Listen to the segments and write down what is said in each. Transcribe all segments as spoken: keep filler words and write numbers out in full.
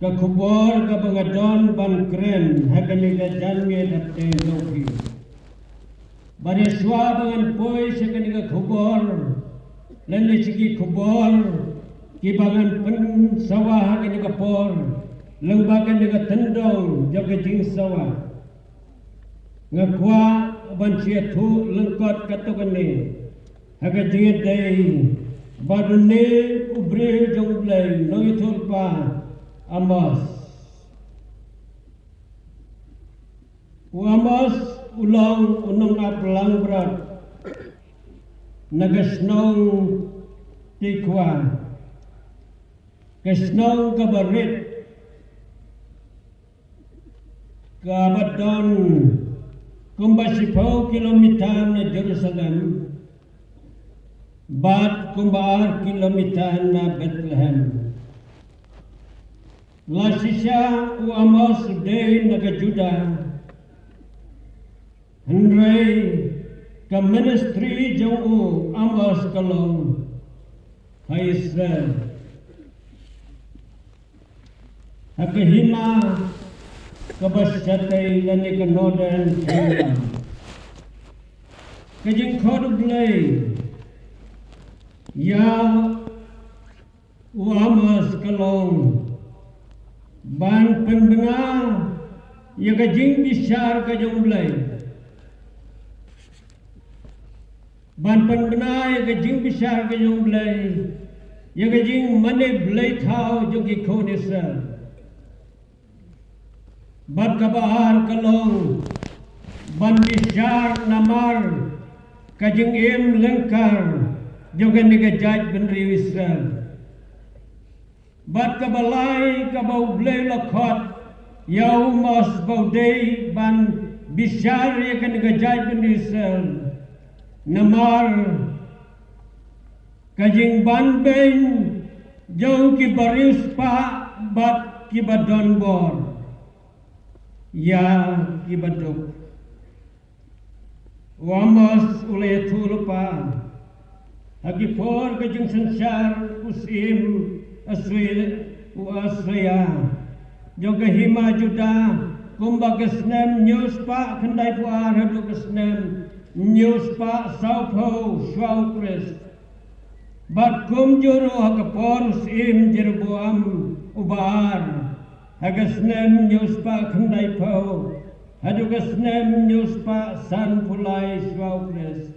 Ka khubor kaba nga don ban kren ha kane ka janmiet hapdeng jong phi. Bad shuwa ba ngan poi sha kane ka khubor, lane sha ki khubor kiba ngan pynsawa ha kane ka por, lyngba kane ka tyndong jong ka jingsawa, nga kwah ban shu ïathuh lyngkot katto katne ha ka jingïadei bad une u briew jong U Blei, nongïathuhlypa Amos. U Amos u long u nongaplangbrot na ka shnong Tekoa, ka shnong kaba rit, kaba don kumba shiphew kilometer na Jerusalem bad kumba ar kilometer na Bethlehem. La shisha u Amos u dei na ka Judah, hynrei ka ministry jong u Amos ka long ha Israel, ha ka hima kaba shatei lane ka Northern Kingdom. Ka jingkhot U Blei ïa u Amos ka long ban pynbna ïa ka jingbishar ka jong U Blei. Ban pynbna ïa ka jingbishar ka jong U Blei ïa ka jingmane blei thaw jong ki khun Israel. Bad kaba ar ka long ban bishar namar ka jingim lyngkar jong kane ka jaitbynriew Israel. Bad kaba lai kaba U Blei u la khot ïa u Amos ba u dei ban bishar ïa kane ka jaitbynriew Israel namar ka jingbanbeiñ jong kiba riewspah bad kiba don bor ïa kiba duk. U Amos u la ïathuhlypa ha ki por ka jingsynshar u syiem Assyria, u Assyria, jong ka hima Judah, kumba ka snem hynñiew spah khyndaiphew ar haduh ka snem hynñiew spah sawphew shuwa u Khrist. Bad kumjuh ruh ha ka por u syiem Jeroboam uba ar, ha ka snem hynñiew spah khyndaiphew haduh ka snem hynñiew spah sanphew lai shuwa u Khrist.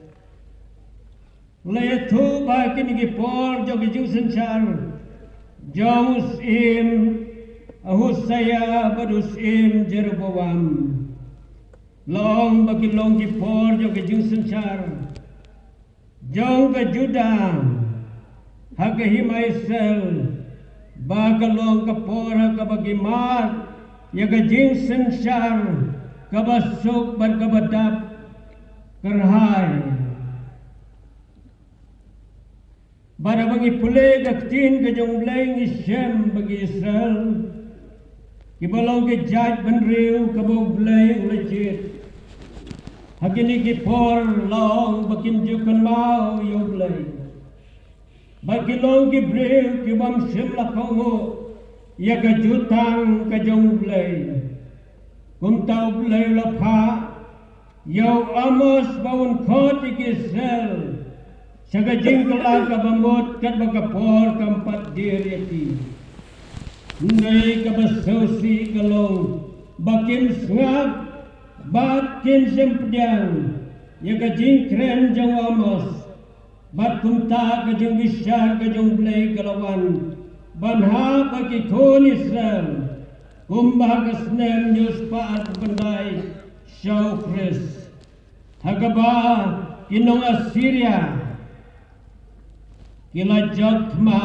La ïathuh ba kine ki por jong ki jingsynshar jong u syiem Ahasuerus bad u syiem Jeroboam, la ong ba ki long ki por jong ki jingsynshar jong ka Judah ha ka hima Israel, ba ka long ka por ha kaba ki mad ïa ka jingsynshar kaba suk bad kaba dap kyrhai. Bad haba ngi pule ka ktien ka jong U Blei ngi shem ba ki Israel kiba long ka jaitbynriew kaba U Blei u la jied, ha kine ki por la ong ba kim ju kynmaw ïa U Blei. Ba ki long ki briew ki bym shym la kohnguh ïa ka jutang ka jong U Blei. Kumta U Blei u la phah ïa u Amos ba un khot ïa ki Israel sha ka jingkylla kaba mut katba ka por kam pat dier ïa ki. Hynrei kaba sngewsih ka long ba kim sngap bad kim shym pdiang ïa ka jingkren jong u Amos. Bad kumta ka jingbishar ka jong U Blei ka la wan ban hap ha ki khun Israel, kumba ha ka snem hynñiew spah arphew khyndai shuwa u Khrist, ha kaba ki nong Assyria ki la jot thma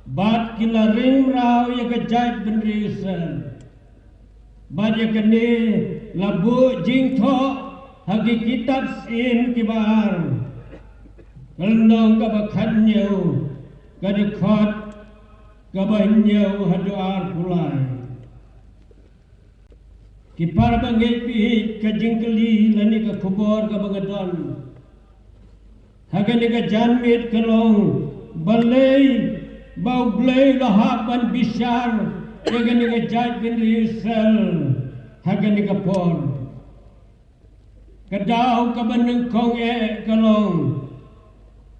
bad ki la ring mraw ïa ka jaitbynriew Israel. Bad ïa kane la buh jingthoh ha ki kitab syiem kiba ar, ka lynnong kaba khathynñiew, ka dkhot kaba hynñiew haduh arphew lai. Ki para bangeit, phi ïeit, ka jingkylli lane ka khubor kaba nga don ha kane ka janmiet ka long, balei ba U Blei u la hap ban bishar ïa kane ka jaitbynriew Israel ha kane ka por. Ka daw kaba nyngkong eh ka long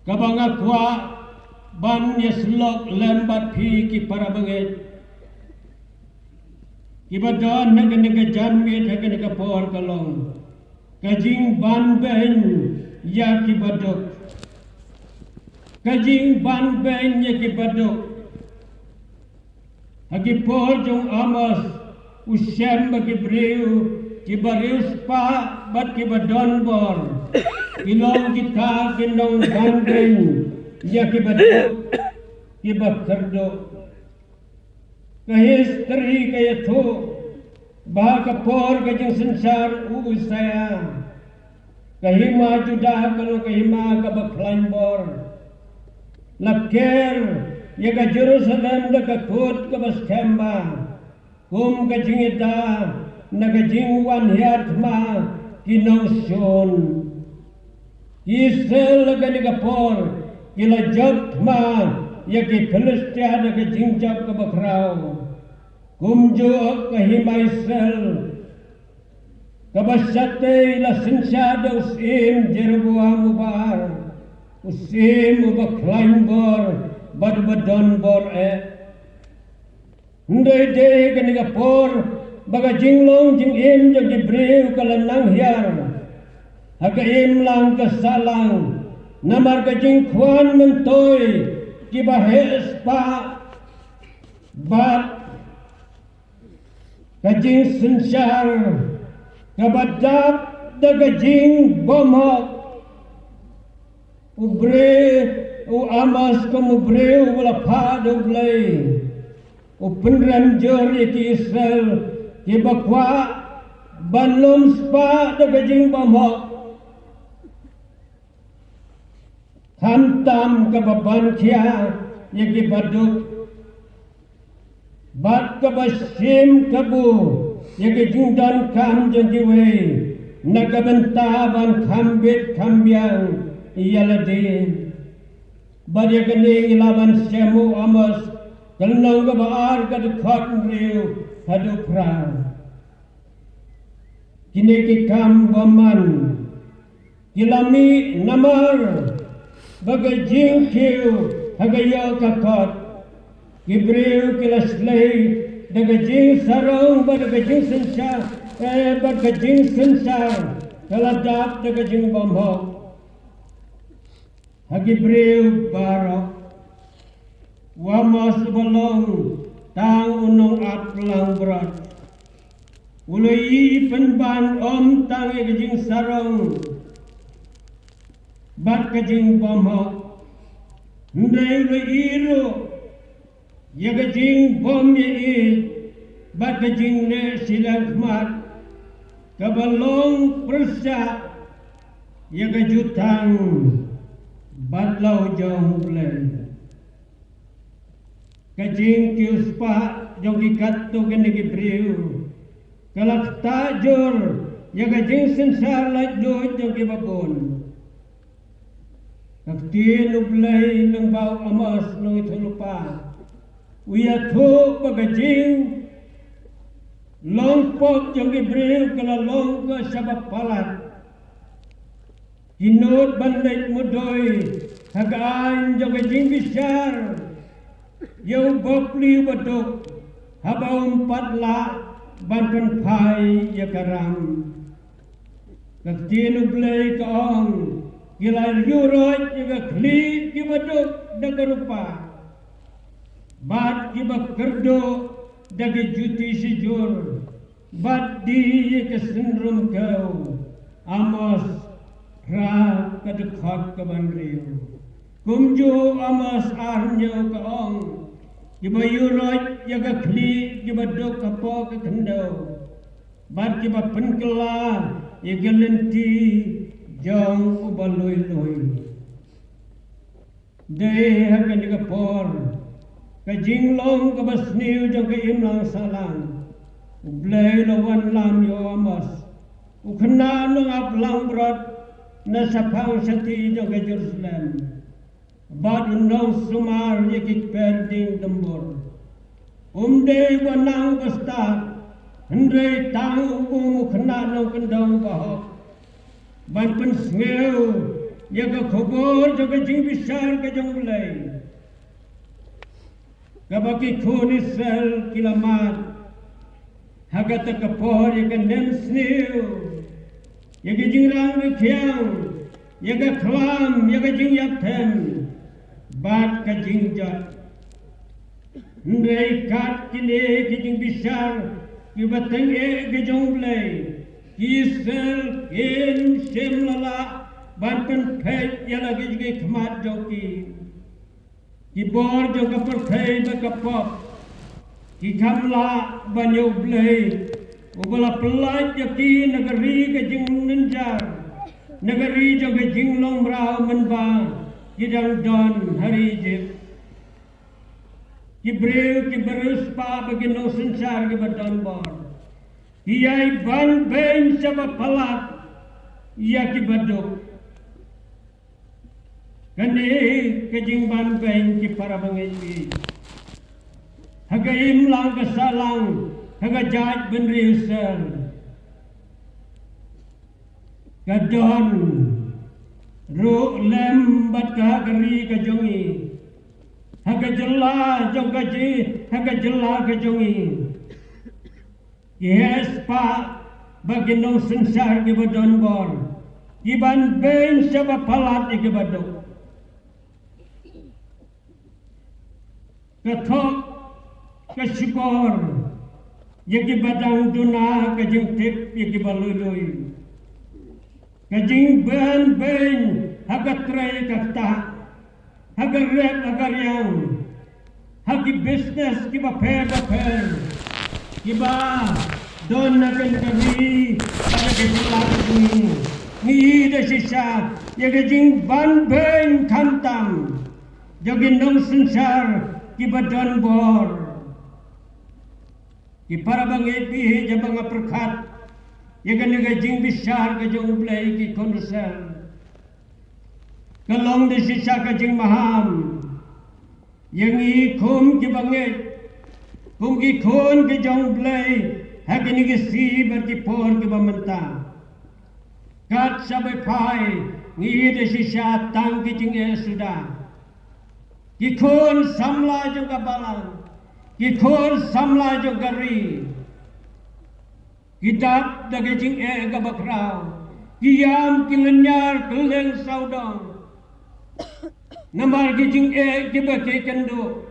kaba nga kwah ban ïasyllok lem bad phi ki para bangeit kiba don ha kane ka janmiet, ha kane ka por, ka long ka jingbanbeiñ ïa kiba duk. Ka jingbanbeiñ ïa kiba duk. Ha ki por jong u Amos, u shem ba ki briew kiba riewspah bad kiba don bor ki long kita ki nongbanbeiñ ïa kiba duk, kiba kyrduh. Ka history ka ïathuh ba ha ka por ka jingsynshar u Usaïa, ka hima Judah ka long ka hima kaba khlaiñ bor. La ker ïa ka Jerusalem da ka kut kaba skhem bha, kum ka jingïada na ka jingwan hiar thma ki nongshun. Ki Israel ha kane ka por ki la jop thma ïa ki Philistia da ka jingjop kaba khraw. Kumjuh ka hima Israel kaba shatei la synshar da u syiem Jeroboam uba ar, u syiem uba khlaiñ bor bad uba don bor eh. Hynrei dei ha kane ka por ba ka jinglong jingim jong ki briew ka la nang hiar ha ka imlang ka sahlang, namar ka jingkhwan myntoi kiba heh spah bad ka jingsynshar kaba dap da ka jingbymhok. U briew, u Amos kum u briew uba la phah da U Blei, u pynrem jur ïa ki Israel kiba kwah ban lum spah da ka jingbymhok, khamtam kaba ban khia ïa kiba duk, bad kaba shim kabu ïa ki jingdonkam jong kiwei na ka bynta ban kham bit kham biang ïa lade. Bad ïa kane ngi lah ban shem u Amos, ka lynnong kaba ar, ka dkhot hynriew haduh phra. Kine ki kam bymman ki la mih namar ba ka jingkiew ha ka ïoh ka kot. Ki briew ki la shlei da ka jingsarong bad da ka jingsynshar, eh, bad ka jingsynshar ka la dap da ka jingbymhok. Ha ki briew baroh, u Amos uba long tang u nongap langbrot u la ïohi pynban ym tang ïa ka jingsarong bad ka jingbymhok, hynrei u la ïohi ruh ïa ka jingbymïeit bad ka jingleh shiliang khmat kaba long pyrshah ïa ka jutang bad la u jong U Blei. Ka jingkiew spah jong ki katto katne ki briew ka la ktah jur ïa ka jingsynshar laitluid jong kiba bun. Ka ktien U Blei lyngba u Amos nongïathuhlypa u ïathuh ba ka jinglong pop jong ki briew ka la long ka shaba palat. Ki nud ban leit mudui ha ka aiñ jong ka jingbishar ïa u bapli uba duk haba um pat lah ban pynphai ïa ka ram. Ka ktien U Blei ka ong, ki la ïuroit ïa ka khlieh kiba duk da ka rupa, bad kiba kyrduh da ki juti shijur, bad die ïa ka synrum kew. Amos phra, ka dkhot kaba hynriew. Kumjuh Amos ar hynñiew ka ong, kiba ïuroit ïa ka khlieh kiba duk hapoh ka khyndew, bad kiba pynkylla ïa ka lynti jong uba lui lui. Dei ha kane ka por, ka jinglong kaba sniew jong ka imlang sahlang, U Blei u la wanlam ïa u Amos, u khynnah nongap langbrot, na shaphang shati jong ka Jerusalem. bad u nongsumar ïa ki kper ding dumbur. Um dei uba nang uba stad, hynrei tang uba u khynnah nongkyndong uba hok, ban pynsngew ïa ka khubor jong ka jingbishar ka jong U Blei, kaba ki khun Israel ki la mad ha kata ka por ïa ka nemsniew, ïa ka jingrang ka khiang, ïa ka khlam, ïa ka jingïapthem bad ka jingjot. Hynrei kat kine ki jingbishar kiba tyngeh ki jong U Blei, ki Israel kim shym la lah ban pynpeit ïa la ki jingkhmat jong ki. Ki bor jong ka pyrthei bad ka pop ki kham lah ban ïoh U Blei, uba la pyllait ïa ki na ka ri ka jinglynjar, na ka ri jong ka jinglong mraw mynba ki dang don ha ri Ijipt. Ki briew kiba riewspah bad ki nongsynshar kiba don bor, ki ïai ban beiñ sha ba palat ïa kiba duk. Kane ka jingban beiñ, ki para bangeit, ha ka imlang ka sahlang ha ka jaitbynriew Israel, ka don ruh lem bad ka ha ka ri ka jong ngi, ha ka jylla jong ka ji, ha ka jylla ka jong ngi. Ki heh spah bad ki nongsynshar kiba don bor, ki ban beiñ sha ba palat ïa kiba duk. Ka thok ka shukor ïa kiba dang duna, ka jingtip ïa kiba lui lui. Ka jingban beiñ ha ka trei ka ktah, ha ka rep ha ka riang, ha ki business kiba pher bapher kiba don na kane ka ri, ha kane ka jylla ka jong ngi. Ngi ïohi da shisha ïa ka jingban beiñ khamtam jong ki nongsynshar kiba don bor. Ki para bangeit, phi ïohi, haba nga pyrkhat ïa kane ka jingbishar ka jong U Blei, ki khun Israel, ka long da shisha ka jingmaham ïa ngi kum ki bangeit, kum ki khun ki jong U Blei ha kine ki sngi bad ki por kiba mynta. Kat shaba phai, ngi ïohi da shisha tang ki jingeh suda. Ki khun samla jong ka balang, ki khun samla jong ka ri, ki dap da ka jingeh kaba khraw, ki ïam ki lynñiar kylleng sawdong. Namar ki jingeh kiba ki kynduh.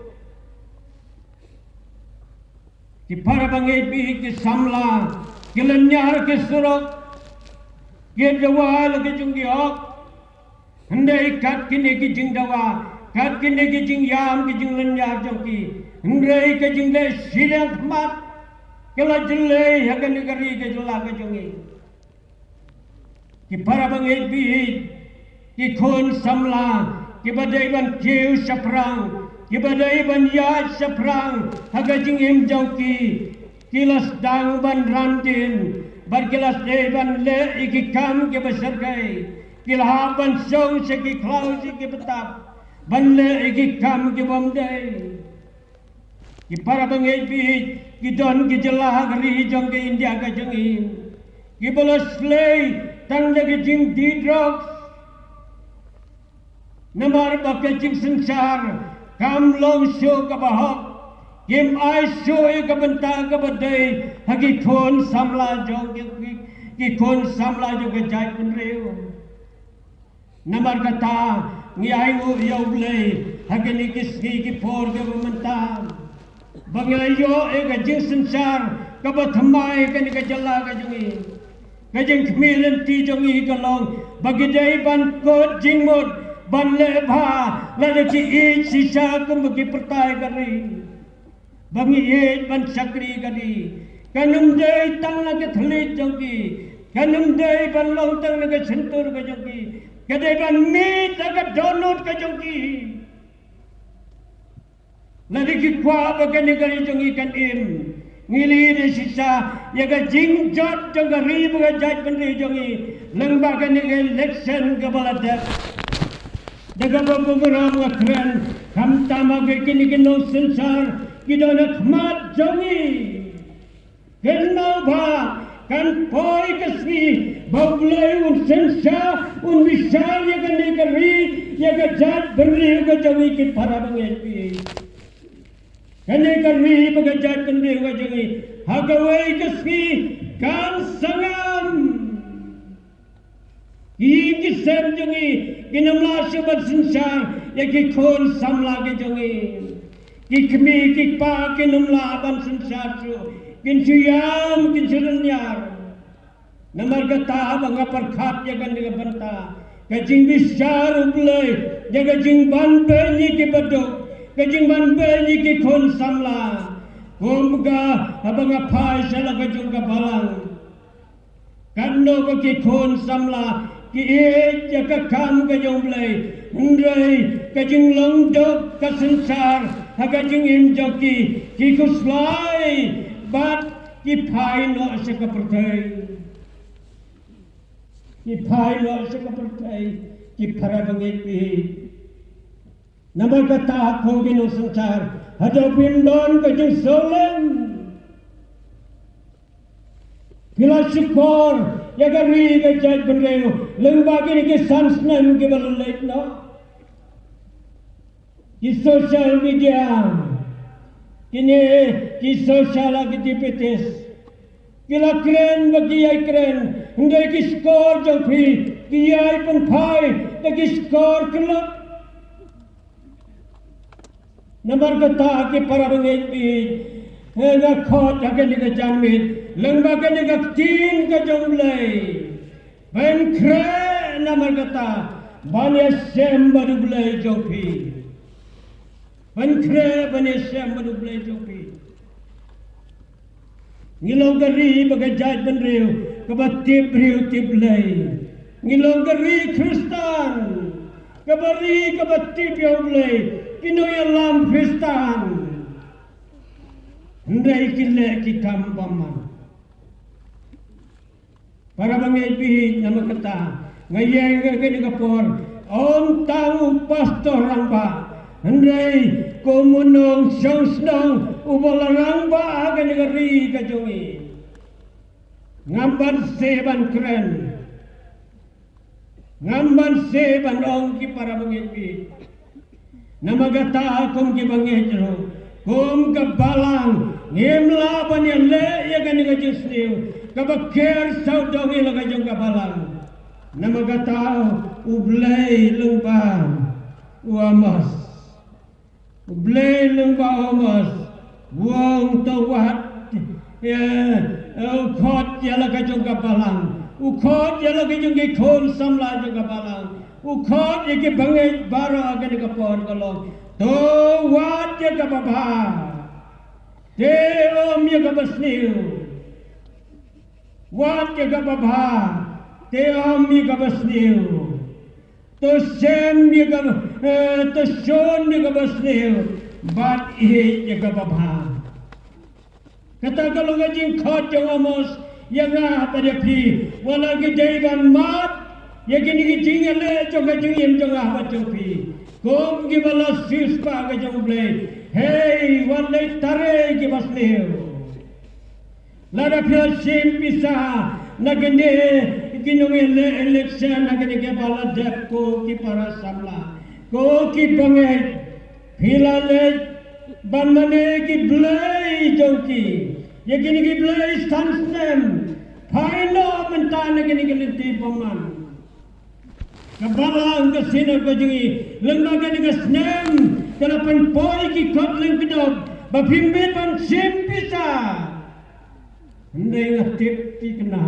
Ki para bangeit, phi ïohi, ki samla ki lynñiar ki surok, ki dawa la ki jong ki hok. Hynrei kat kine ki jingdawa, kat kine ki jingïam ki jinglynñiar jong ki, hynrei ka jingleh shiliang khmat ka la jyllei ha kane ka ri ka jylla ka jong ngi. Ki para bangeit, phi ïohi, ki khun samla kiba dei ban kiew shaphrang, kiba dei ban ïaid shaphrang ha ka jingim jong ki, ki la sdang ban ran dien bad ki la dei ban leh ïa ki kam kiba shyrkhei. Ki la hap ban shong sha ki khlaw sha ki btap ban leh ïa ki kam kibym dei. Ki para bangeit, phi ïohi, ki don ki jylla ha ka ri jong ka India ka jong ngi kiba la slei tang da ka jingdih drugs. Namar ba ka jingsynshar kam long shuh kaba hok, kim ai shuh ïa ka bynta kaba dei ha ki khun samla jong ki, ki, ki khun samla jong ka jaitbynriew. Namar kata, ngi ainguh ïa U Blei ha kine ki sngi ki por kiba mynta, ba ngi la ïoh ïa ka jingsynshar kaba thymmai ha kane ka jylla ka jong ngi. Ka jingkhmih lynti jong ngi ka long ba ngi dei ban kut jingmut ban leh bha lada ki ïeit shisha kumba ki pyrta ïa ka ri. Ba ngi ïeit ban shakri ka ri. Kan ym dei tang na ka thylliej jong ki, kan ym dei ban long tang na ka shyntur ka jong ki, ka dei ban mih na ka dohnud ka jong ki. Lada ki kwah ba kane ka ri jong ngi kan im, ngi la ïohi da shisha ïa ka jingjot jong ka ri bad ka jaitbynriew jong ngi lyngba kane ka election kaba la dep. Da kaba burom nga kren, khamtam ha kine ki nongsynshar ki don ha khmat jong ngi. Kynmaw ba kan poi ka sngi ba U Blei un synshar, un bishar ïa kane ka ri, ïa ka jaitbynriew ka jong ngi ki para bangeit. Kane ka ri bad ka jaitbynriew ka jong ngi, ha kawei ka sngi kan sangam. Ki ïing ki sem jong ngi kin ym lah shuh ban synshar ïa ki khun samla ki jong ngi. Ki kmie ki kpa kin ym lah ban synshar shuh. Kin shu ïam, kin shu lynñiar. Namar kata haba nga pyrkhat ïa kane ka bynta, ka jingbishar U Blei ïa ka jingban beiñ ïa ki baduk, ka jingban beiñ ïa ki khun samla. Kum ka haba nga phai sha la ka jong ka balang, katno ba ki khun samla ki ïeit ïa ka kam ka jong U Blei, hynrei ka jinglong duk ka synshar ha ka jingim jong ki, ki khuslai bad ki phai noh sha ka pyrthei. Ki phai noh sha ka pyrthei, ki para bangeit. Namar kata ko ki nongsynshar, haduh phim don ka jingsngewlem, phi la shukor ïa ka ri ka jaitbynriew lyngba kine ki san snem kiba la leit noh. Ki social media, kine ki social activities, ki la kren ba ki ïai kren, hynrei ki shkor jong phi ki ïai pynphai da ki shkor khlem. Namar kata ki para bangeit, nga khot ha kane ka janmiet lyngba kane ka ktien ka jong U Blei, ban khreh namar kata ban ïashem bad U Blei jong phi. Ban khreh ban ïashem bad U Blei jong phi. Ngi long ka ri bad ka jaitbynriew kaba tip briew tip Blei. Ngi long ka ri Khristan, kaba ri kaba tip ïa U Blei, ki nongïalam Khristan. Hynrei ki leh ki kam bymman. Para bangeit, namar kata nga ïeng ha kane ka por, ym tang u pastor rangbah, hynrei kum u nongshong shnong uba la rangbah ha kane ka ri ka jong ngi. Ngam banse ban kren, ngam banse ban ong, ki para bangeit. Namar kata kum ki bangeit ruh, kum ka balang, ngim lah ban ïaleh ïa kane ka jingsniew kaba ker sawdong ïa la ka jong ka balang. Namar kata U Blei lyngba u Amos, U Blei lyngba u Amos u ong, to wat, eh, u khot ïa la ka jong ka balang, u khot ïa la ka jong ki khun samla jong ka balang, u khot ïa ki bangeit baroh ha kane ka por, ka long, to wad ïa kaba bha, te ym ïa kaba sniew. Wad ïa kaba bha, te ym ïa kaba sniew. To shem ïa kaba, eh, to shon ïa kaba sniew, bad ïeit ïa kaba bha. Kata ka long ka jingkhot jong u Amos ïa nga bad ïa phi, wat la ki dei ban mad ïa kine ki jingïaleh jong ka jingim jong nga bad jong phi, kum kiba la siewspah ka jong U Blei. Hei, wat leit trei kiba sniew. Lada phi la shim pisa na kine ki nongïaleh election, na kine kiba la dep, ko ki para samla, ko ki bangeit, phi la leit ban mane ki blei jong ki, ïa kine ki blei san snem. Phai noh mynta na kine ki lynti bymman. Ka balang ka synod ka jong ngi lyngba kane ka snem ka la pynpoi ki kot lyngkdop ba phim bit ban shim pisa. Hynrei nga tip thikna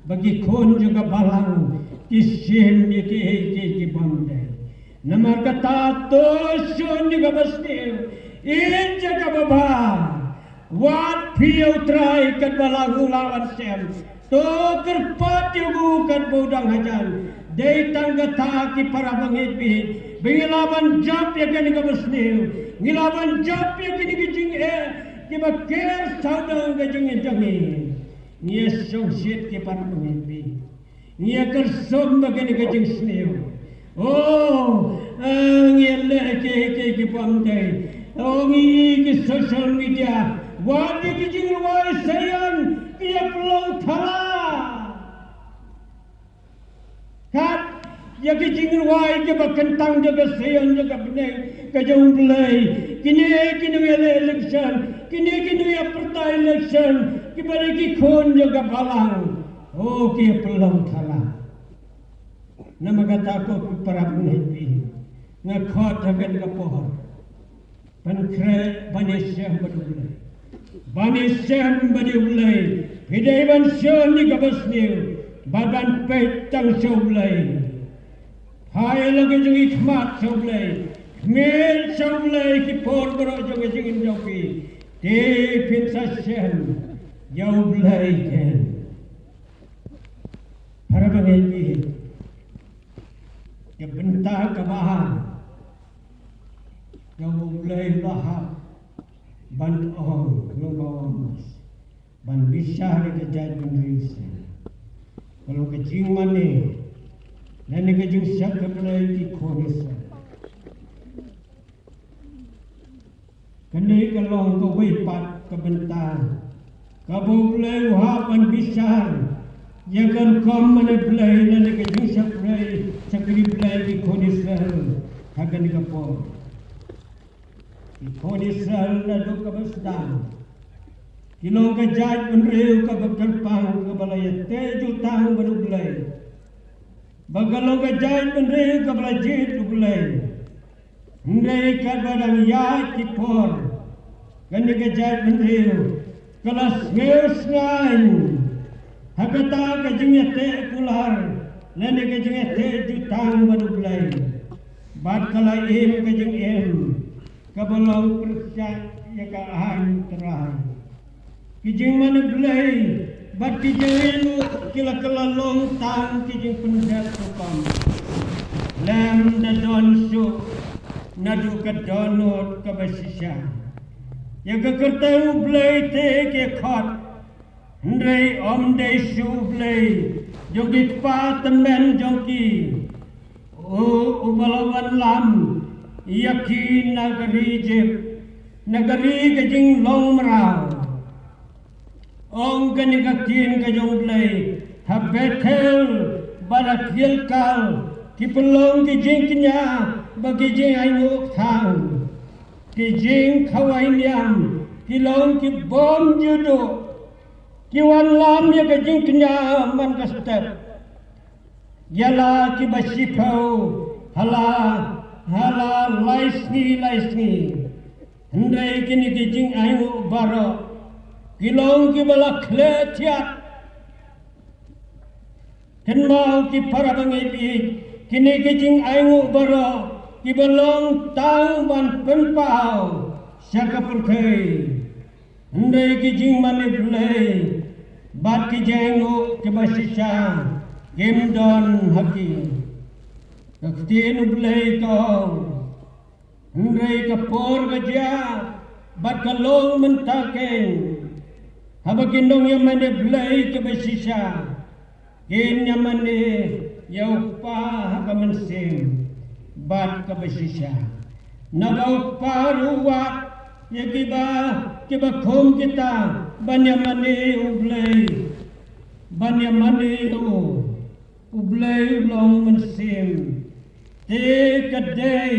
ba ki khun jong ka balang ki shim ïa kiei kiei kibym dei. Namar kata to shon ïa kaba sniew, ïeit ïa kaba bha. Wat phi ïa U Trai katba la, u la wan shem. To kyrpad ïa u katba u dang hajan. Dei tang kata, ki para bangeit, ba ngi lah ban jop ïa kane kaba sniew. Ngi lah ban jop ïa kine ki jingeh kiba ker sawdong ka jong ngi jong ngi. Ngi ïa shongshit, ki para bangeit. Ngi ïa kyrsum ba kane ka jingsniew. Oh, eh, ngi leh ki ki ki pam te. Oh, ngi ki social media. Wat ki ki jingrwai Sion ki ïa pynlong thala. Kat ïa ki jingrwai ki ba kyntang jong ka Sion jong ka bneng ka jong U Blei. Kine ki nongïaleh election, kine ki nongïapyrta election, ki ba dei ki khun jong ka balang. Oh, ki ïa pynlong thala. Namar kata ko para bangeit, nga khot ha kane ka por. Pynkhreh ban ïashem bad U Blei. Ban ïashem bad U Blei. Phi dei ban shon ïa kaba sniew. Bad ban peit tang sha U Blei. Phai la ka jong i khmat sha U Blei. Khmih sha U Blei ki por baroh jong ka jingim jong phi. Te phin sa shem ïa U Blei ken. Para bangeit, ka bynta kaba ar kaba U Blei u la hap ban ong lyngba u Amos, ban bishar ïa ka jaitbynriew Israel. Ka long ka jingmane lane ka jingshakri Blei ki khun Israel. Kane ka long kawei pat ka bynta kaba U Blei u hap ban bishar ïa ka rukom mane Blei lane ka jingshakri, shakri Blei ki khun Israel ha kane ka por. Ki khun Israel naduh kaba sdang ki long ka jaitbynriew kaba kyrpang, kaba la ïateh jutang bad U Blei, ba ka long ka jaitbynriew kaba la jied U Blei. Hynrei katba dang ïaid ki por, kane ka jaitbynriew ka la sngewsngaiñ ha kata ka jingïateh kular lane ka jingïateh jutang bad U Blei. Bad ka la im ka jingim kaba long pyrshah ïa ka aiñ U Trai. Ki jingmane Blei bad ki jingaiñ ki la, ka la long tang ki jingpyndep rukom. Lem da don shuh naduh ka dohnud kaba shisha. Ïa ka kyrteng U Blei te ki khot, hynrei ym dei shuh U Blei jong ki kpa tymmen jong ki. U, uba la wanlam ïa ki na ka ri Ijipt, na ka ri ka jinglong mraw. Ong kane ka ktien ka jong U Blei, ha Bethel bad ha Gilgal ki pynlong ki jingkñia bad ki jingainguh kthang, ki jingkhawai niam, ki long ki bym ju duh, ki wanlam ïa ka jingkñia man ka step. Ïa la ki ba shiphew ha la, ha la lai sngi lai sngi. Hynrei kine ki jingainguh baroh ki long ki ba la khleh thiat. Kynmaw ki para bangeit, kine ki jingainguh baroh ki ba long tang ban pynpaw sha ka pyrthei. Hynrei ki jingmane Blei bad ki jingainguh ki ba shisha kim don ha ki. Ka ktien U Blei ka ong, hynrei ka por ka jia bad ka long mynta keiñ, haba ki nongïamane Blei ki ba shisha kin ïamane ïa U Kpa ha ka mynsiem bad ka ba shisha. Naba U Kpa ruh u wad ïa ki ba, ki ba khum kita ban ïamane ïa U Blei, ban ïamane ïa u. U Blei u long mynsiem, te ka dei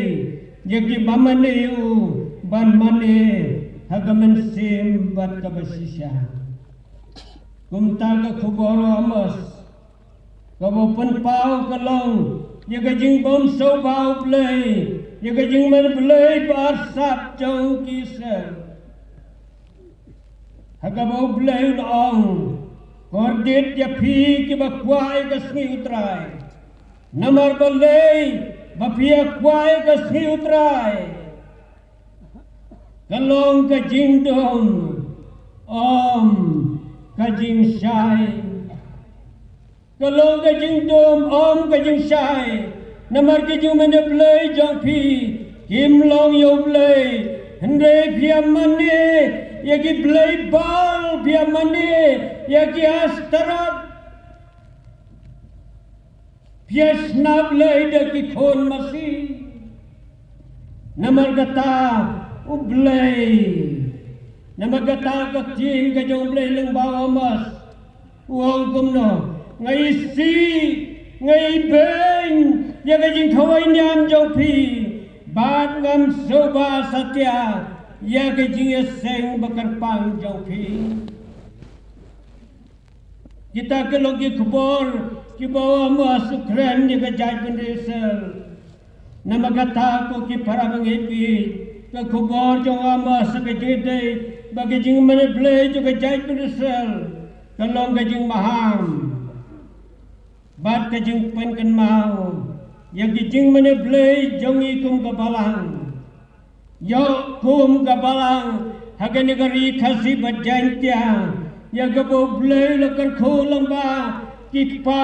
ïa ki ba mane ïa u ban mane ha ka mynsiem bad ka ba shisha. Kumta ka khubor u Amos kaba pynpaw ka long ïa ka jingbym sngewbha U Blei, ïa ka jingmane Blei ba arsap jong ki Israel. Ha kaba U Blei u la ong, kordit ïa phi ki ba kwah ïa ka sngi U Trai. Namar balei ba phi ïa kwah ïa ka sngi U Trai? Ka long ka jingdum, ym ka jingshai. Ka long ka jingdum, ym ka jingshai. Namar ki jingmane Blei jong phi kim long ïa U Blei, hynrei phi ïa mane ïa ki blei Baal, phi ïa mane ïa ki Astarot. Pyrshah na Blei da ki khun masi. Namar kata U Blei, namar kata ka ktien ka jong U Blei lyngba u Amos, u ong kumno: Nga isih, nga ibeiñ ïa ka jingkhawai niam jong phi, bad ngam sngewbha satia ïa ka jingïaseng ba kyrpang jong phi. Kita ki long ki khubor kiba u Amos u kren ïa ka jaitbynriew Israel. Namar kata ko ki para bangeit, ka khubor jong u Amos ka jingïadei bad ka jingmane Blei jong ka jaitbynriew Israel ka long ka jingmaham bad ka jingpynkynmaw ïa ka jingmane Blei jong ngi kum ka balang. Ïoh kum ka balang ha kane ka ri Khasi bad Jaiñtia, ïa kaba U Blei u la kyrkhu lyngba ki kpa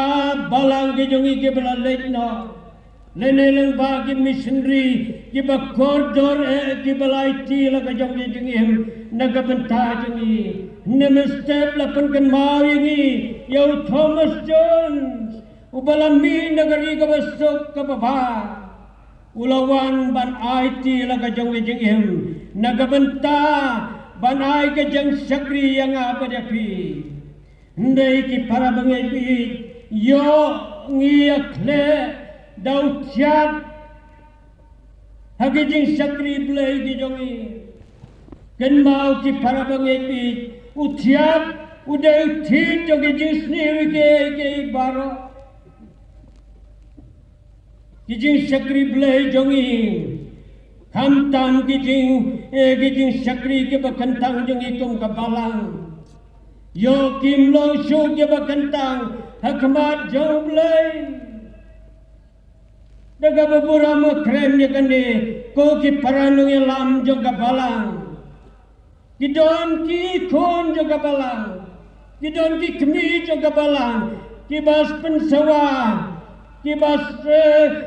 balang ki jong ngi kiba la leit noh, lane lyngba ki missionary kiba kordor eh kiba la aiti la ka jong ka jingim na ka bynta jong ngi. Hynrei mynstep la pynkynmaw ïa ngi ïa u Thomas Jones, uba la mih na ka ri kaba suk kaba bha. U la wan ban aiti la ka jong ka jingim na ka bynta ban ai ka jingshakri ïa nga bad ïa phi. Hynrei ki para bangeit, ïoh ngi ïa khleh da u thiat ha ki jingshakri Blei ki jong ngi. Kynmaw ki para bangeit, u thiat u dei u thied jong ki jingsniew kiei kiei baroh. Ki jingshakri Blei jong ngi, khamtam ki jing, eh, ki jingshakri kiba kyntang jong ngi kum ka balang, ïoh kim long shuh kiba kyntang ha khmat jong U Blei. Da kaba burom nga kren ïa kane, ko ki para nongïalam jong ka balang. Ki don ki khun jong ka balang, ki don ki kmie jong ka balang, kiba pynsawa, kiba,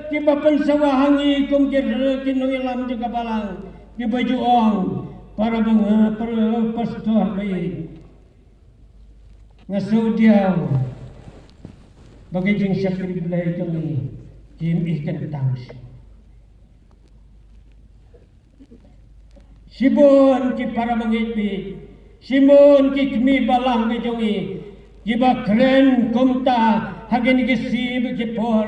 kiba pynsawa ha ngi kum ki, ki nongïalam jong ka balang, kiba ju ong: Para bang, para pastor ba ïeit, nga sngewdiaw ba ka jingshakri Blei jong ngi kim ïoh kyntang shuh. Shibun ki para bangeit, shibun ki kmie balang ki jong ngi kiba kren kumta ha kine ki sngi bad ki por,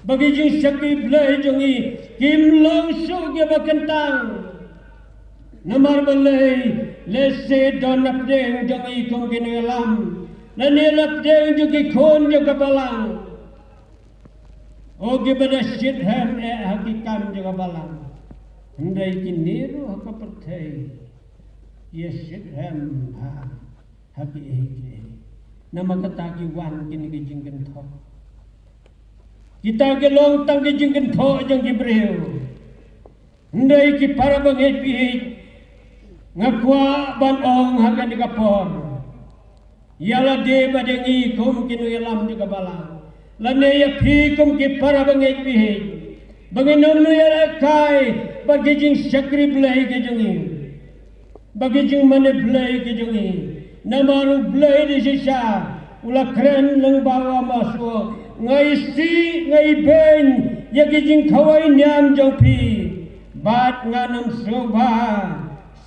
ba ki jingshakri Blei jong ngi kim long shuh kiba kyntang. Namar balei? Lehse don na pdeng jong ngi kum ki nongïalam, lane na pdeng jong ki khun jong ka balang, o kiba da shitrhem eh ha ki kam jong ka balang, hynrei kine ruh ha ka pyrthei ki ïa shitrhem ha, ha kiei kiei. Namar kata ki wan kine ki jingkynthoh. Kita ki long tang ki jingkynthoh jong ki briew. Hynrei ki para bangeit, nga kwah ban ong ha kane ka por, ïa lade ba dei ngi kum ki nongïalam jong ka balang, lane ïa phi kum ki para bangeit, ba ngin ym ïalehkai bad ki jingshakri Blei ki jong ngi, bad ki jingmane Blei ki jong ngi. Namar U Blei da shisha u la kren lyngba u Amos, u ong: Nga isih, nga ibeiñ ïa ki jingkhawai niam jong phi, bad ngan ym sngewbha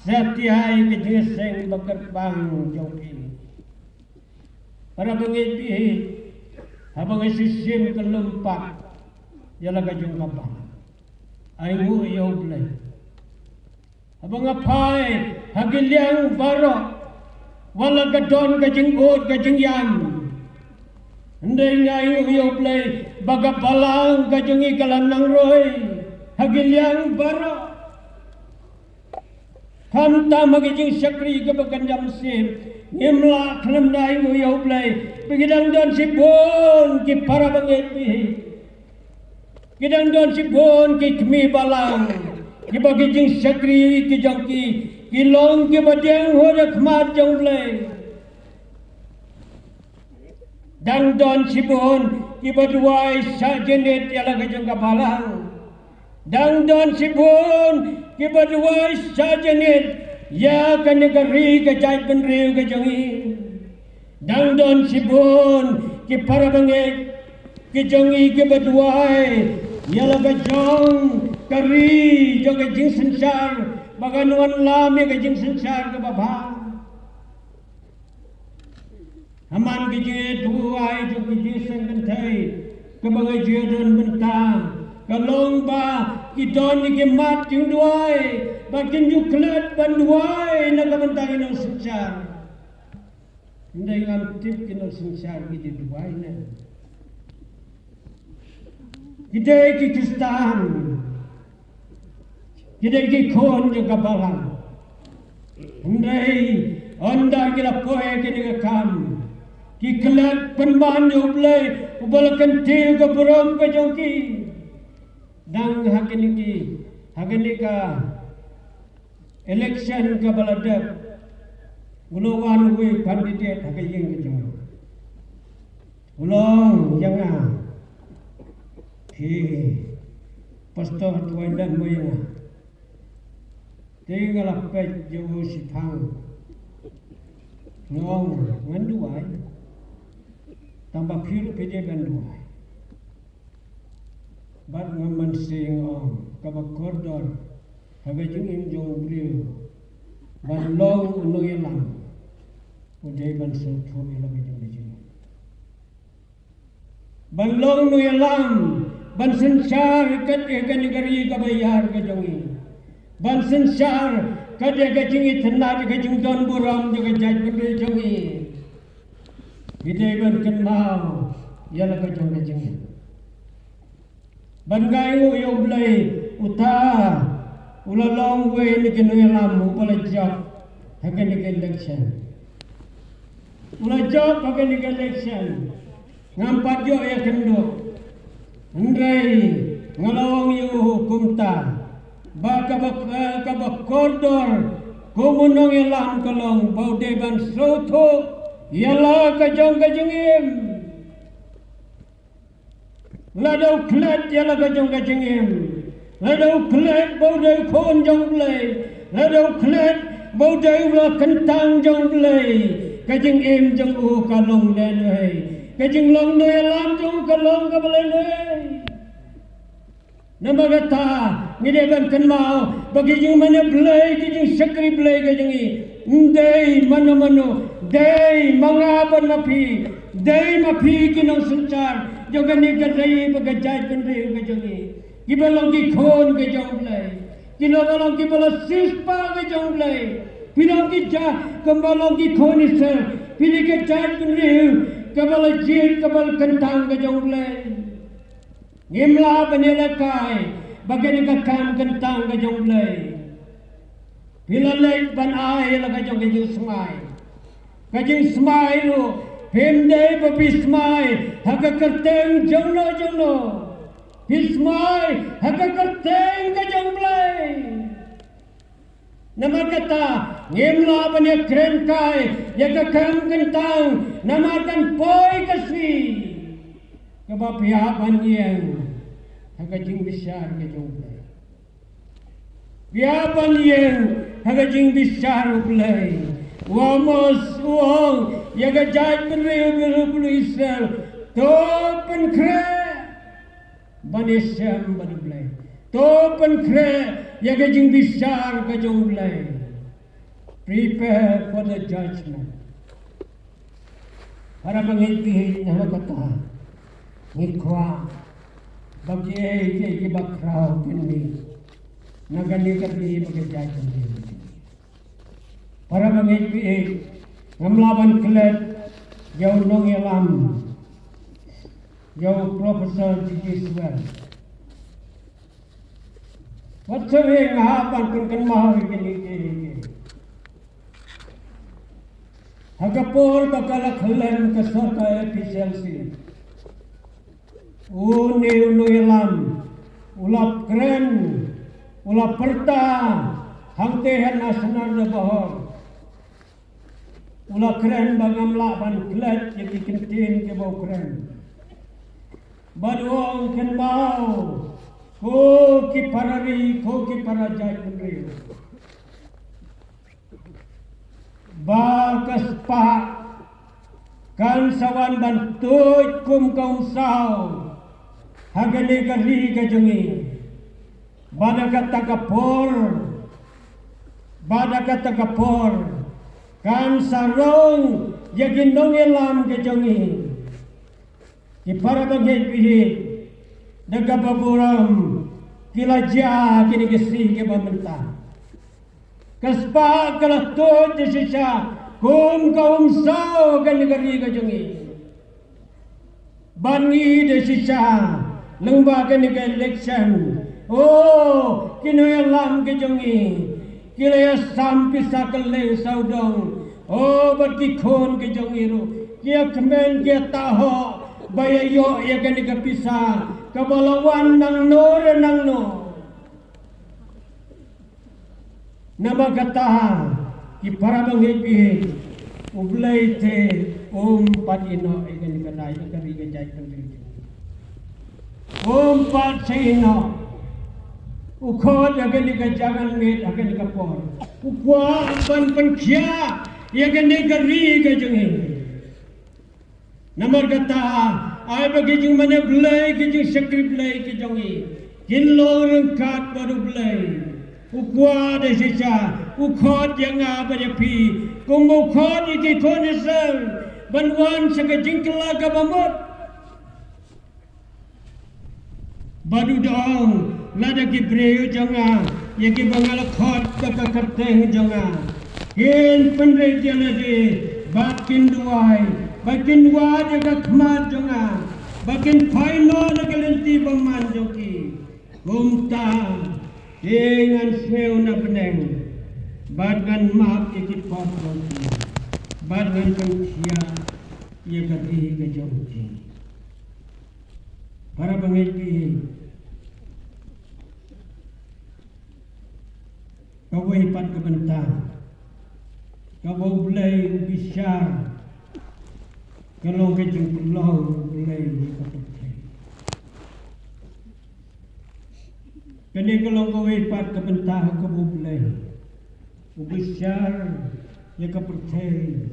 satia ïa ka jingïaseng ba kyrpang jong phi. Para bangeit, haba nga shu shim ka lum pat ïa la ka jong ka balang, ai nguh ïa U Blei. Haba nga phai ha ki liang baroh, wat la ka don ka jingud ka jingïam, hynrei nga ai nguh ïa U Blei ba ka balang ka jong ngi ka la nang roi ha ki liang baroh. Khamtam ha ki jingshakri kaba kynja mynsiem, ngim lah khlem da ai nguh ïa U Blei ba ki dang don shibun ki para bangeit, ki dang don shibun ki kmie balang kiba ki jingshakri ki jong ki ki long kiba dieng ha khmat jong U Blei. Dang don shibun kiba duwai shah jingit ïa la ka jong ka balang. Dang don shibun kiba duwai shah jingit ïa kane ka ri ka jaitbynriew ka jong ngi. Dang don shibun ki para bangeit Ki jong ngi kiba duwai ïa la ka jong ka ri jong ka jingsynshar, ba kan wanlam ïa ka jingsynshar kaba bha. Ha man ka jingduwai jong ki jingseng kynthei kaba nga ju don mynta, ka long ba ki don ïa ki mat jingduwai ba kin ju klet ban duwai na ka bynta ki nongsynshar. Hynrei ngam tip ki nongsynshar ki ju duwai ne. Ki dei ki Khristan, ki dei ki khun jong ka balang. Hynrei ynda ki la poi ha kane ka kam, ki klet pynban ïa U Blei uba la kyntiew ka burom ka jong ki. Dang ha kane ki, ha kane ka election kaba la dep, u la wan uwei u candidate ha ka ïing ka jong u. U la ong ïa nga, "Phi pastor, duwai lem mo ïa nga." Te nga la peit ïa u shiphang. Nga ong, "Ngan duwai." Tang ba phi ruh phi dei ban duwai. Bad nga mynsiem, nga ong, kaba kordor ha ka jingim jong u briew ban long u nongïalam, u dei ban sngewthuh ïa la ka jong ka jingim. Ban long u nongïalam, ban synshar kat ïa kane ka ri kaba ïar ka jong ngi. Ban synshar kat ïa ka jingitynnad, ïa ka jingdon burom jong ka jaitbynriew jong ngi. Ngi dei ban kynmaw ïa la ka jong ka jingim. Ban ngai nguh ïa U Blei, uta u la long uwei na ki nongïalam uba la jop ha kane ka election. U la jop ha kane ka election. Ngam pat ïoh ïakynduh. Hynrei nga la ong ïa u kumta, ba kaba, kaba kordor kum u nongïalam ka long ba u dei ban sngewthuh ïa la ka jong ka jingim. Lada u klet ïa la ka jong ka jingim, lada u klet ba u dei u khun jong U Blei, lada u klet ba u dei u la kyntang jong U Blei, ka jingim jong u ka long lehnohei. Ka jinglong nongïalam jong u ka long kaba lehnohei. Namar kata, ngi dei ban kynmaw ba ki jingmane Blei, ki jingshakri Blei ka jong ngi, ym dei mano mano, dei ma nga bad ma phi, dei ma phi ki nongsynshar jong kane ka ri bad ka jaitbynriew ka jong ngi. Kiba long ki khun ka jong U Blei, kiba long, kiba la siewspah ka jong U Blei. Phi long ki jait, kumba long ki khun Israel, phi dei ka jaitbynriew kaba la jied, kaba la kyntang ka jong U Blei. Ngim lah ban ïalehkai ba kane ka kam kyntang ka jong U Blei. Phi la leit ban ai ïa la ka jong ka jingsmai. Ka jingsmai ruh, phim dei ba phi smai ha ka kyrteng jongno jongno. Phi smai ha ka kyrteng ka jong U Blei. Namar kata, ngim lah ban ïakren kai ïa ka kam kyntang, namar kan poi ka sngi kaba phi hap ban ïeng ha ka jingbishar ka jong U Blei. Phi hap ban ïeng ha ka jingbishar U Blei. U Amos u ong ïa ka jaitbynriew, bynriew Israel, to pynkhreh ban ïashem bad U Blei. To pynkhreh ïa ka jingbishar ka jong U Blei. Prepare for the judgment. Para bangeit, bangeit, na kata ngi kwah ba kiei kiei kiba khraw kin mih na kane ka ri bad ka jaitbynriew. Para bangeit, bangeit, ngam lah ban klet ïa u nongïalam, ïa u Professor G G Swell. Wat syriem, nga hap ban pynkynmaw ïa kine kiei kiei. Ha ka por ba ka la khlem ka sorkar A P H L C, une u nongïalam u la kren, u la pyrta hangtei ha National Debbar. U la kren ba ngam lah ban klet ïa ki kyntien kiba u kren. Bad u ong, kynmaw, ko ki para ri, ko ki para jaitbynriew, ba ka spah kan sa wan ban tuid kum ka umsaw ha kane ka ri ka jong ngi. Bad ha kata ka por, bad ha kata ka por, kan sa rong ïa ki nongïalam ka jong ngi. Ki para bangeit baieit, da kaba burom ki la jia kine ki sngi kiba mynta. Ka spah ka la tuid da shisha kum ka umsaw kane ka ri ka jong ngi. Bad ngi da shisha lyngba kane ka election, o, ki nongïalam ki jong ngi ki la ïasam pisa kylleng sawdong. O, bad ki khun ki jong ngi ruh ki ïakmen ki ïatahoh ba ïa ïoh ïa kane ka pisa kaba la wan nangno re nangno. Namar kata, ki para bangeit baieit, U Blei te um pat ïehnoh ïa kane ka rai, ïa ka ri ka jaitbynriew. Um pat sa ïehnoh. U khot ïa kane ka jingïaid ha kane ka por. U kwah ban pynkhiah ïa kane ka ri ka jong ngi. Namar kata, ai ba ki jingmane Blei, ki jingshakri Blei ki jong ngi kin long ryngkat bad U Blei. U kwah da shisha, u khot ïa nga bad ïa phi, kum u khot ïa ki khun Israel ban wan sha ka jingkylla kaba mut. Bad u da ong, lada ki briew jong nga, ïa kiba nga la khot da ka kyrteng jong nga, kin pynrit ïa lade, bad kin duwai, bad kin wad ïa ka khmat jong nga, bad kin phai noh na ka lynti bymman jong ki, kumta te ngan sngew na bneng, bad ngan map ïa ki pop jong ki, bad ngan pynkhiah ïa ka ri ka jong ki. Para bangeit baieit, kawei pat ka bynta kaba U Blei u bishar ka long ka jingpynlong U Blei ïa ka pyrthei. Kane ka long kawei pat ka bynta kaba U Blei u bishar ïa ka pyrthei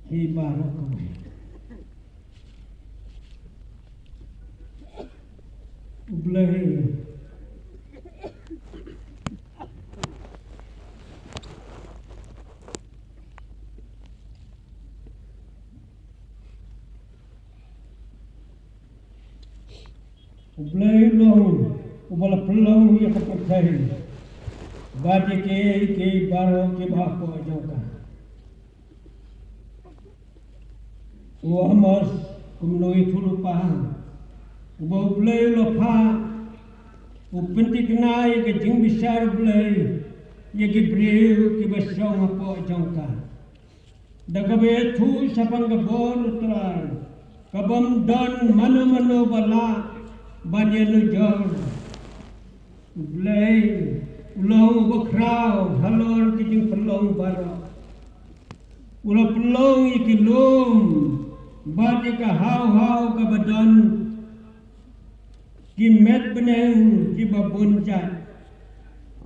hi baroh kawei. U Blei U Blei u long uba la pynlong ïa ka pyrthei bad ïa kiei kiei baroh kiba hapoh jong ka. U Amos kumno i thulu pa uba U Blei u la phah u pynthikna ïa ka jingbishar U Blei ïa ki briew kiba shong hapoh jong ka. Da kaba ïathuh shaphang ka bor U Trai, kabym don mano mano ba lah ban ïanujor. U Blei u long uba khraw halor ki jingpynlong baroh. U la pynlong ïa ki lum bad ïa ka haw haw kaba don ki met bneng kiba bun jait.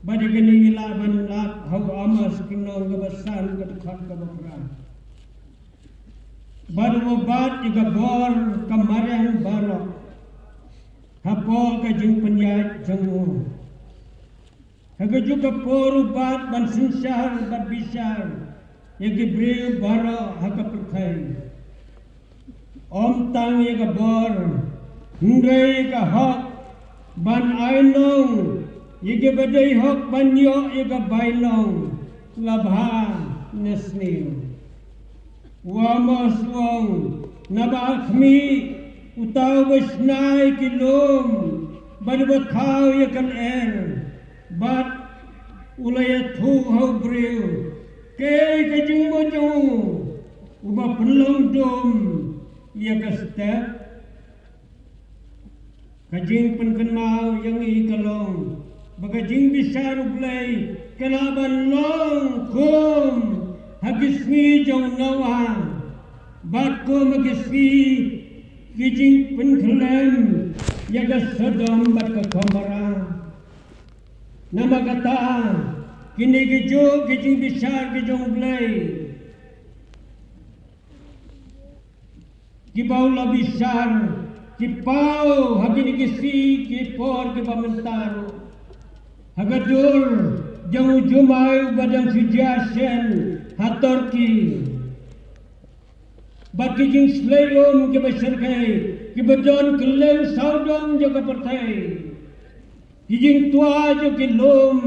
Bad ïa kane ngi lah ban lap ha u Amos ka lynnong kaba san ka dkhot kaba phra. Bad u bat ïa ka bor ka mariang baroh hapoh ka jingpynïaid jong u. Ha kajuh ka por u bat ban synshar bad bishar ïa ki briew baroh ha ka pyrthei. Ym tang ïa ka bor, hynrei ïa ka hok ban ai nong ïa kiba dei hok ban ïoh ïa ka bainong la bha ne sniew. U Amos u ong, naba ha khmih uta uba shna ïa ki lum bad uba thaw ïa ka lyer, bad u la ïathuh ha u briew, kaei ka jingmut jong u uba pynlong dum ïa ka step? Ka jingpynkynmaw ïa ngi ka long ba ka jingbishar U Blei ka lah ban long kum ha ki sngi jong u Noah, bad kum ha ki sngi ki jingpynkhyllem ïa ka Sodom bad ka Gomorrah. Namar kata, kine ki juh ki jingbishar ki jong U Blei kiba u la bishar ki paw ha kine ki sngi ki por kiba mynta ruh. Ha ka dur jong u jumai uba dang shu jia shen ha Turkey. Bad ki jingshlei um kiba shyrkhei kiba don kylleng sawdong jong ka pyrthei. Ki jingtwa jong ki lum,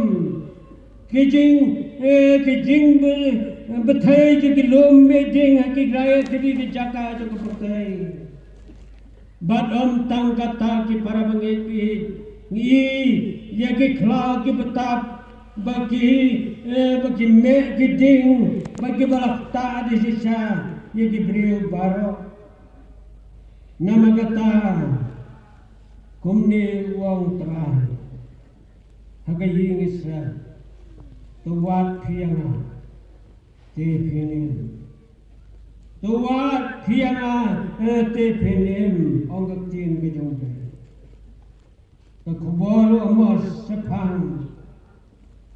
ki jing, eh, ki jing be-, bthei jong ki lum, me ding ha ki rai ki ri ki jaka jong ka pyrthei. Bad ym tang kata ki para bangeit, ngi ïohi ïa ki khlaw ki btap, ba ki, eh, ba ki meh ki ding, ba ki ba la ktah da shisha ïa ki briew baroh. Namar kata kumne u ong Trai ha ka ïing Israel, to wad phi ïa nga te phin im. To wad phi ïa nga, eh, te phin im, ong ka ktien ka jong u Blei. Ka khubor u Amos shaphang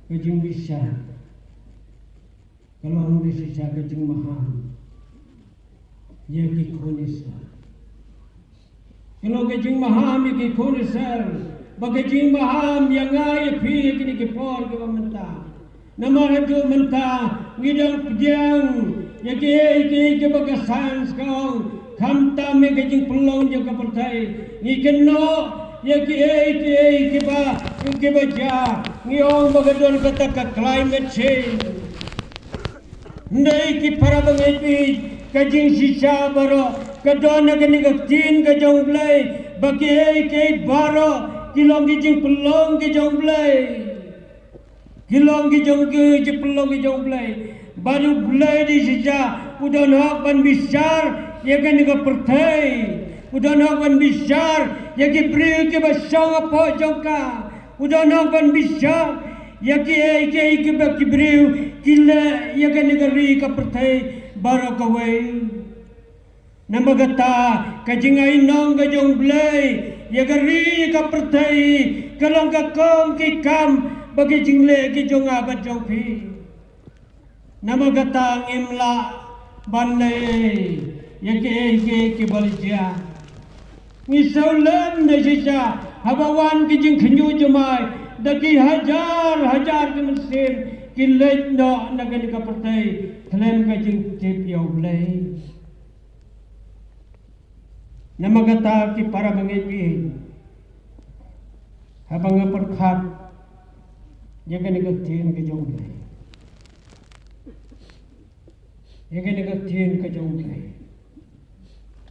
ka jingbishar ka long da shisha ka jingmaham ïa ki khun Israel. Ka long ka jingmaham ïa ki khun Israel, ba ka jingmaham ïa nga ïa phi ïa kine ki por kiba mynta. Namar haduh mynta ngi dang pdiang ïa kiei kiei kiba ka science ka ong, khamtam ïa ka jingpynlong jong ka pyrthei. Ngi kynnoh ïa kiei kiei kiba, kiba jia, ngi ong ba ka don kata ka climate change. Hynrei ki para bangeit, ka jingshisha baroh ka don ha kane ka ktien ka jong u Blei, ba kiei kiei baroh ki long ki jingpynlong ki jong u Blei. Ki long ki jong ki, ki pynlong ki jong u Blei. Bad u Blei da shisha u don hok ban bishar ïa kane ka pyrthei. U don hok ban bishar ïa ki briew kiba shong hapoh jong ka. U don hok ban bishar ïa kiei kiei kiba ki briew ki leh ïa kane ka ri ka pyrthei baroh kawei. Namar kata ka jingainong ka jong u Blei ïa ka ri ka pyrthei ka long ka kong ki kam ba ki jingleh ki jong nga bad jong phi. Namar kata ngim lah ban leh ïa kiei kiei kiba la jia. Ngi sngewlem da shisha haba wan ki jingkhynñiuh jumai da ki hajar hajar ki mynsiem ki leit noh na kane ka pyrthei khlem ka jingtip ïa u Blei. Namar kata ki para bangeit, haba nga pyrkhat ïa kane ka ktien ka jong u Blei, ïa kane ka ktien ka jong u Blei,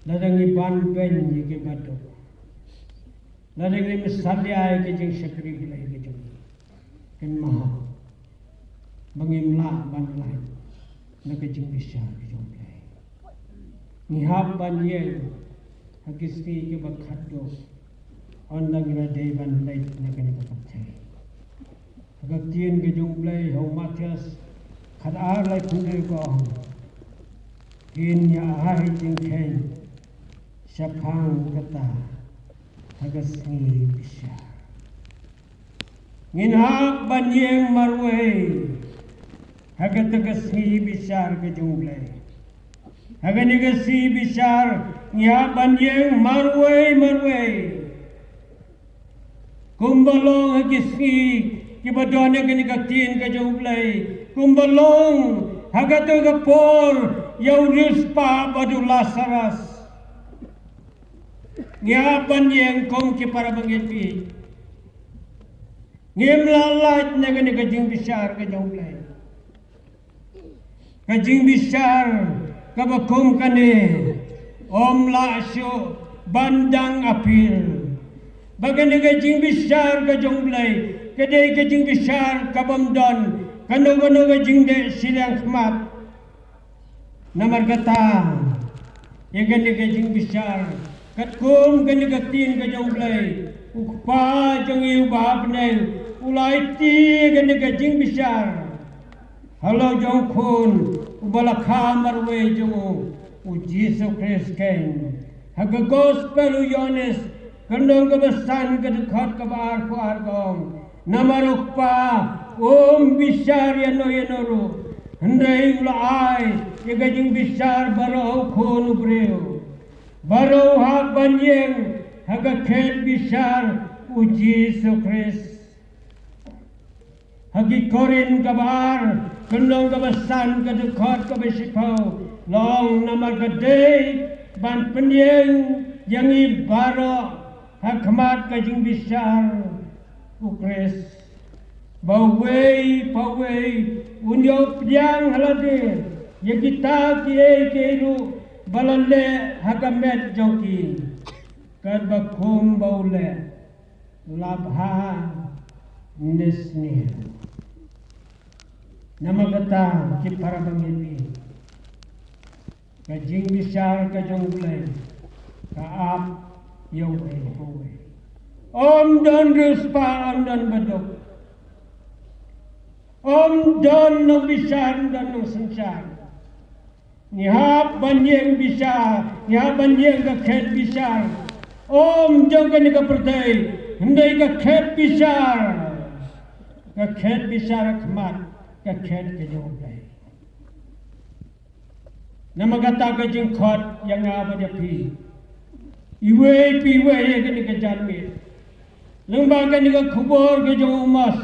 lada ngi ban beiñ ïa ki baduk, lada ngim salia ïa ki jingshakri Blei ka jong ngi, kynmaw ba ngim lah ban lait na ka jingbishar ka jong u Blei. Ngi hap ban ïeng ha ki sngi kiba khatduh, ynda ngi la dei ban leit na kane ka pyrthei. Ha ka ktien ka jong u Blei ha u Mathaios khatar laiphew hynriew ka ong, kin ïa ai jingkheiñ shaphang kata ha ka sngi bishar. Ngin hap ban ïeng marwei ha kata ka sngi bishar ka jong u Blei. Ha kane ka sngi bishar ngi hap ban ïeng marwei marwei. Kumba long ha ki sngi kiba don ha kane ka ktien ka jong u Blei, kumba long ha kata ka por ïa u riewspah bad u Lasarus. Ngi hap ban ïeng kum ki para bangeit. Ngim lah lait na kane ka jingbishar ka jong u Blei. Ka jingbishar kaba kum kane ym lah shuh ban dang appeal. Ba kane ka jingbishar ka jong u Blei ka dei ka jingbishar kabym don kano kano ka jingdeh shiliang khmat. Namar kata ïa kane ka jingbishar, katkum kane ka ktien ka jong u Blei, u Kpa jong ngi uba ha bneng u la aiti ïa kane ka jingbishar halor jong u Khun uba la kha marwei jong u, u Jisu Khrist keiñ. Ha ka Gospel u Ïoannis, ka lynnong kaba san, ka dkhot kaba arphew ar ka ong, namar u Kpa um bishar ïano ïano ruh, hynrei u la ai ïa ka jingbishar baroh ha u Khun u briew. Baroh u hap ban ïeng ha ka khet bishar u Jisu Khrist. Ha ki Korinth kaba ar, lynnong kaba san, ka dkhot kaba shiphew, long namar ka dei ban pynïeng ïa ngi baroh ha khmat ka jingbishar u Khrist. Ba uwei pa uwei un ïoh pdiang ha lade ïa kita kiei kiei ruh ba la leh ha ka met jong ki, katba kum ba u leh, la bha ne sniew. Namar kata ki para bangeit, ka jingbishar ka jong U Blei ka ap ïa uwei pa uwei. Ym don riewspah, ym don baduk, ym don nongbishar, ym don nongsynshar. Ngi hap ban ïeng bishar, ngi hap ban ïeng ka khet bishar. Ym jong kane ka pyrthei, hynrei ka khet bishar, ka khet bishar ha khmat, ka khet ka jong U Blei. Namar kata ka jingkhot ïa nga bad ïa phi, iwei pa iwei ïa kane ka janmiet, lyngba kane ka khubor ka jong u Amos,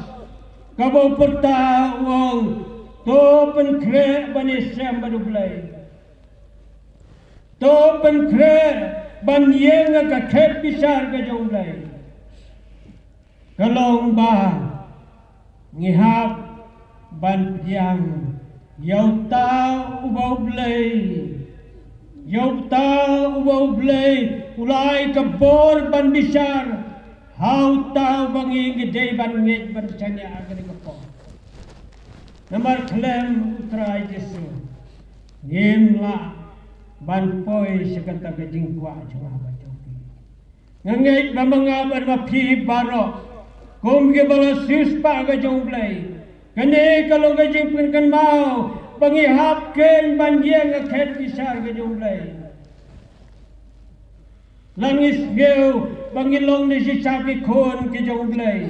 kaba u pyrta u ong, to pynkhreh ban ïashem bad U Blei. To pynkhreh ban ïeng ha ka khet bishar ka jong U Blei. Ka long ba ngi hap ban pdiang ïa uta uba U Blei, ïa uta uba U Blei u la ai ka bor ban bishar ha uta uba ngi, ngi dei ban ngeit ban shaniah ha kane ka por. Namar khlem U Trai Jisu ngim lah ban poi sha kata ka jingkwah jong nga bad jong phi. Nga ngeit ba ma nga bad ma phi baroh, kum kiba la siewspah ka jong U Blei, kane ka long ka jingpynkynmaw ba ngi hap keiñ ban ïeng ha ka khet bishar ka jong U Blei. La ngi sngew ba ngi long ne shisha ki khun ki jong U Blei.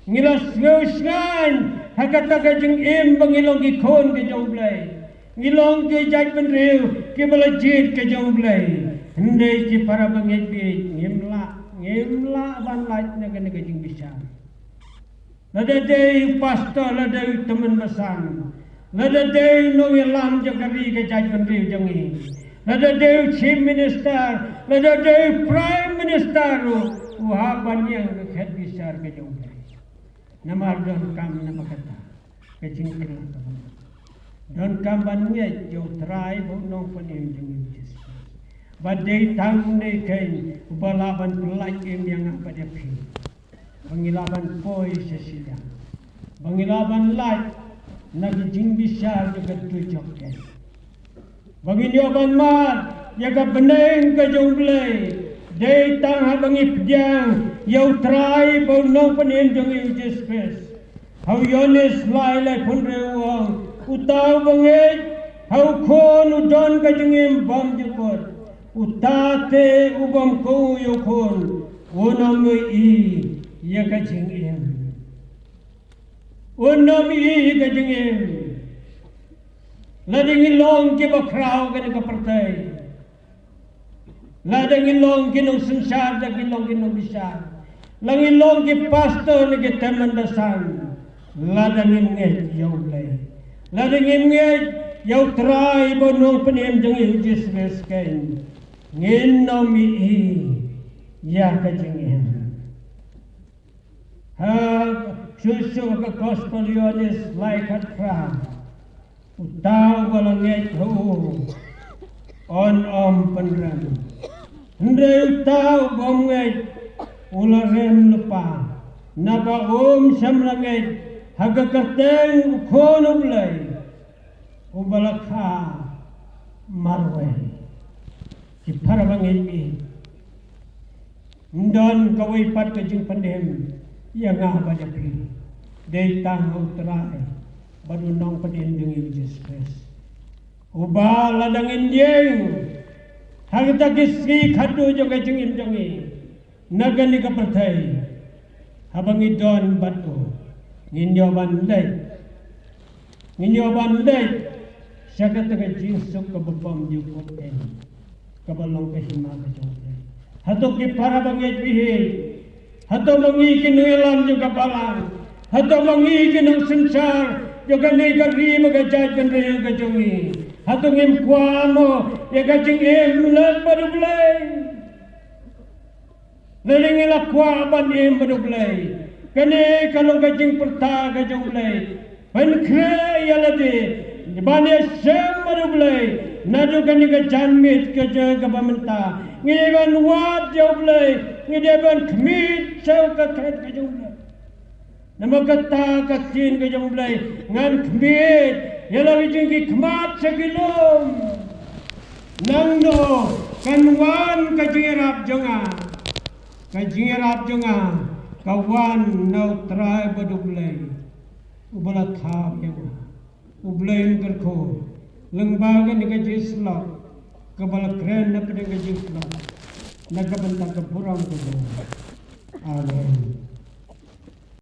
Ngi la sngew shngaiñ ha kata ka jingim ba ngi long ki khun ki jong U Blei. Ngi long ki jaitbynriew kiba la jied ki jong U Blei. Hynrei ki para bangeit, ngim lah, ngim lah ban lait na kane ka jingbishar. Lada dei u pastor, lada dei u tymmen basan, lada dei u nongïalam jong ka ri ka jaitbynriew jong ngi, lada dei u chief minister, lada dei u prime minister ruh, u hap ban ïeng ha ka khet bishar ka jong U Blei. Namar donkam namar kata ka jingkyrpad, donkam ban ngeit ïa U Trai bad U Nongpynim jong ngi U Jisu Khrist. Ba dei tang U keiñ uba lah ban pyllait im ïa nga bad ïa phi, ba ngi lah ban poi sha shiliang, ba ngi lah ban lait na ki jingbishar jong ka dujok keiñ, ba ngin ïoh ban mad ïa ka bneng ka jong U Blei. Dei tang haba ngi pdiang ïa U Trai bad U Nongpynim jong ngi U Jisu Khrist. Ha u Ïoannis lai, laiphew hynriew u ong, uta uba ngeit ha u Khun u don ka jingim bym jukut. Uta te u bym kohnguh ïa u Khun un ym ïohi ïa ka jingim. Un ym ïohi ïa ka jingim. Lada ngi long kiba khraw kane ka pyrthei, lada ngi long ki nongsynshar, lada ngi long ki nongbishar, lada ngi long ki pastor ne ki tymmen basan, lada ngim ngeit ïa U Blei, lada ngim ngeit ïa U Trai bad U Nongpynim jong ngi U Jisu Khrist keiñ, ngin ym ïohi ïa ka jingim. Ha shuh shuh ka Gospel Ïoannis lai khatphra, uta uba la ngeit ha u un ym pynrem. Hynrei uta u bym ngeit u la rem lypa, naba um shym la ngeit ha ka kyrteng U Khun U Blei uba la kha marwei. Ki para bangeit, ym don kawei pat ka jingpynim ïa nga bad ïa phi. Dei tang ha U Trai bad U Nongpynim jong ngi U Jisu Khrist, uba lada ngin ïeng ha kita ki sngi khadduh jong ka jingim jong ngi na kane ka pyrthei, haba ngi don bad u, ngin ïoh ban leit, ngin ïoh ban leit sha kata ka jingsuk kaba bymjukut keiñ. kaba long ka hima ka jong U Blei. Hato ki para bangeit baieit, hato ma ngi ki nongïalam jong ka balang, hato ma ngi ki nongsynshar jong kane ka ri bad ka jaitbynriew ka jong ngi, hato ngim kwah mo ïa ka jingim lem bad U Blei? Lada ngi la kwah ban im bad U Blei, kane ka long ka jingpyrta ka jong U Blei. Pynkhreh ïa lade ban ïashem bad U Blei naduh kane ka janmiet ka jong kaba mynta. Ngi dei ban wad ïa U Blei, ngi dei ban khmih sha ka khet ka jong U Blei. Namar kata ka ktien ka jong U Blei, ngan khmih ïa la ki jong ki khmat sha ki lum. Nangno kan wan ka jingïarap jong nga? Ka jingïarap jong nga ka wan na U Trai bad U Blei uba la thaw ïa nga. U Blei un kyrkhu lyngba kane ka jingïasyllok kaba la kren na pdeng ka jingïasyllok, na ka bynta ka burom ka jong U. Amen.